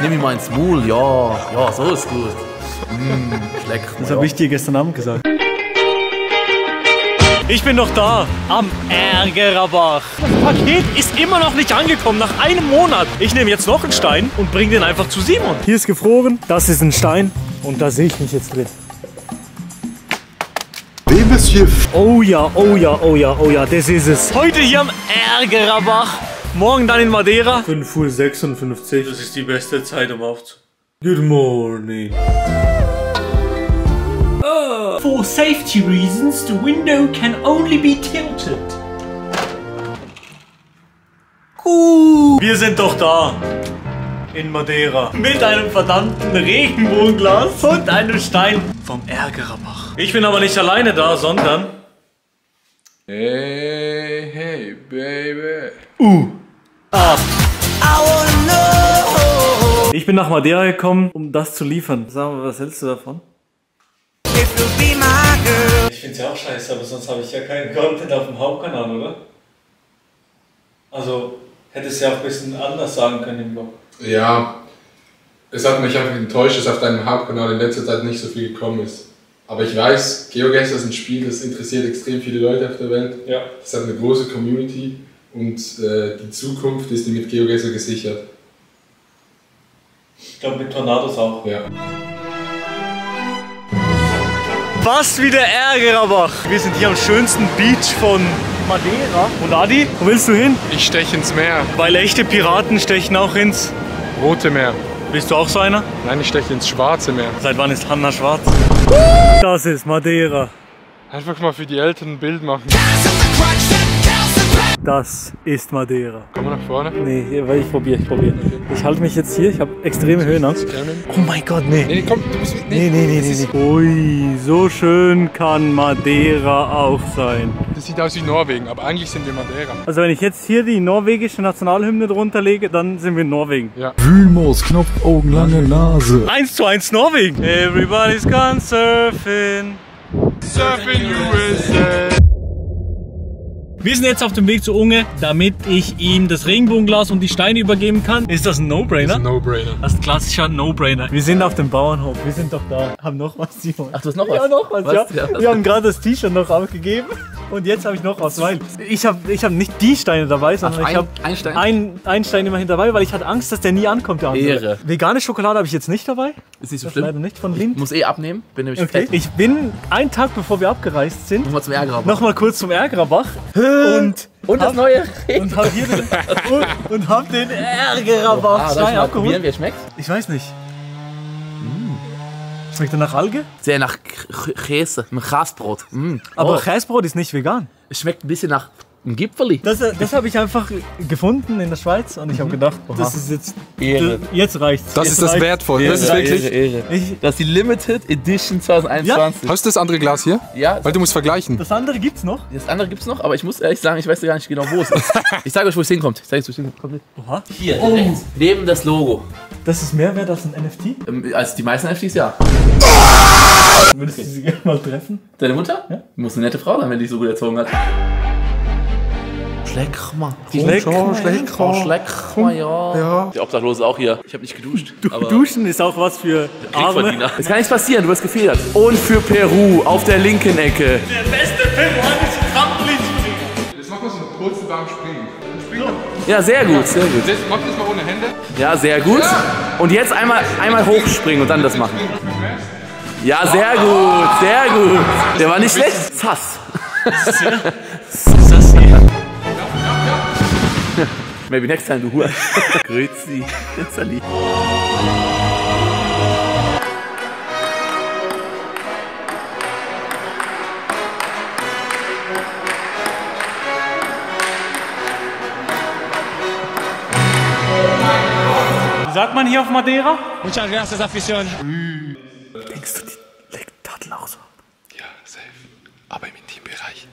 Nimm ihn mal ins Maul, ja. Ja, so ist gut. Schleckt. Das habe ich dir gestern Abend gesagt. Ich bin noch da, am Ärgererbach. Das Paket ist immer noch nicht angekommen, nach einem Monat. Ich nehme jetzt noch einen Stein und bringe den einfach zu Simon. Hier ist gefroren, das ist ein Stein und da sehe ich mich jetzt drin. Oh ja, oh ja, oh ja, oh ja, das ist es. Heute hier am Ärgererbach, morgen dann in Madeira. 5:56 Uhr, das ist die beste Zeit, um aufzuhören. Good morning. For safety reasons, the window can only be tilted. Wir sind doch da. In Madeira. Mit einem verdammten Regenbogenglas und einem Stein vom Ärgererbach. Ich bin aber nicht alleine da, sondern... Hey, hey, baby. Ich bin nach Madeira gekommen, um das zu liefern. Sag mal, was hältst du davon? Ich find's ja auch scheiße, aber sonst habe ich ja keinen Content auf dem Hauptkanal, oder? Also, hätte es ja auch ein bisschen anders sagen können im Blog. Ja, es hat mich einfach enttäuscht, dass auf deinem Hauptkanal in letzter Zeit nicht so viel gekommen ist. Aber ich weiß, GeoGuessr ist ein Spiel, das interessiert extrem viele Leute auf der Welt. Ja. Es hat eine große Community und die Zukunft ist mit GeoGuessr gesichert. Ich glaube mit Tornados auch. Ja. Was wie der Ärgererbach. Wir sind hier am schönsten Beach von Madeira. Und Adi, wo willst du hin? Ich steche ins Meer. Weil echte Piraten stechen auch ins Rote Meer. Bist du auch so einer? Nein, ich steche ins Schwarze Meer. Seit wann ist Hanna schwarz? Das ist Madeira. Einfach mal für die Eltern ein Bild machen. Das ist Madeira. Komm mal nach vorne. Nee, weil ich probiere. Ich halte mich jetzt hier, ich habe extreme Höhenangst. Oh mein Gott, nee. Nee, komm, du bist... Nee. Ui, so schön kann Madeira auch sein. Das sieht aus wie Norwegen, aber eigentlich sind wir Madeira. Also wenn ich jetzt hier die norwegische Nationalhymne drunter lege, dann sind wir in Norwegen. Ja. Wühlmaus, Knopfaugen, lange Nase. 1:1 Norwegen. Everybody's gone surfing. Surfing USA. Wir sind jetzt auf dem Weg zu Unge, damit ich ihm das Regenbogenglas und die Steine übergeben kann. Ist das ein No-Brainer? Das ist ein No-Brainer. Das ist ein klassischer No-Brainer. Wir sind auf dem Bauernhof, wir sind doch da. Haben noch was, Simon? Ach, du hast noch was? Ja, noch was, ja. Ja, wir haben gerade das T-Shirt noch abgegeben und jetzt habe ich noch was, weil ich hab nicht die Steine dabei, sondern ich habe einen Stein immerhin dabei, weil ich hatte Angst, dass der nie ankommt. Der andere. Ehre. Vegane Schokolade habe ich jetzt nicht dabei. Ist nicht so Das schlimm. leider nicht von Lind. Ich muss eh abnehmen, bin nämlich Okay. fett. Ich bin einen Tag bevor wir abgereist sind, Nochmal zum Ärgererbach. nochmal kurz zum Ärgererbach Und das neue und hab hier und hab den Ärgererbach Stein Stein abgeholt. Wie er schmeckt? Ich weiß nicht. Schmeckt er nach Alge? Sehr nach Käse, nach Käsebrot. Aber Käsebrot ist nicht vegan. Es schmeckt ein bisschen nach einem Gipfeli. Das habe ich einfach gefunden in der Schweiz und ich habe gedacht, das ist jetzt Ehre. Jetzt reicht's. Das jetzt ist das reicht's. Wertvolle. Das ist wirklich... Ehre. Das ist die Limited Edition 2021. Hast du das andere Glas hier? Ja. Weil du musst vergleichen. Das andere gibt's noch. Das andere gibt's noch, aber ich muss ehrlich sagen, ich weiß gar nicht genau, wo es ist. Ich sage euch, wo es hinkommt. Ich zeige euch, wo es hinkommt. Kommt mit. Oha. Hier, rechts, neben das Logo. Das ist mehr wert als ein NFT. Als die meisten NFTs, ja. Würdest du sie gerne mal treffen? Deine Mutter? Ja. Muss eine nette Frau sein, wenn die dich so gut erzogen hat. Schleck mal. Schleck Schleck mal, ja. Der Obdachlose ist auch hier. Ich habe nicht geduscht. Aber Duschen ist auch was für Arme. Kriegverdiener. Es kann nichts passieren, du wirst gefedert. Und für Peru auf der linken Ecke. Der beste peruanische Trampolinspringer. Jetzt mach mal so einen kurzen Darm springen. Ja, sehr gut, sehr gut. Jetzt mach das mal ohne Hände. Ja, sehr gut. Und jetzt einmal hochspringen und dann das machen. Ja, sehr gut, sehr gut. Der war nicht schlecht. Sass. Das hier. Maybe next time, du Hure. Grüezi. Sali. Wie sagt man hier auf Madeira? Muchas gracias, afición. Denkst du, die legt Dattel auch so? Ja, safe. Aber im Intimbereich.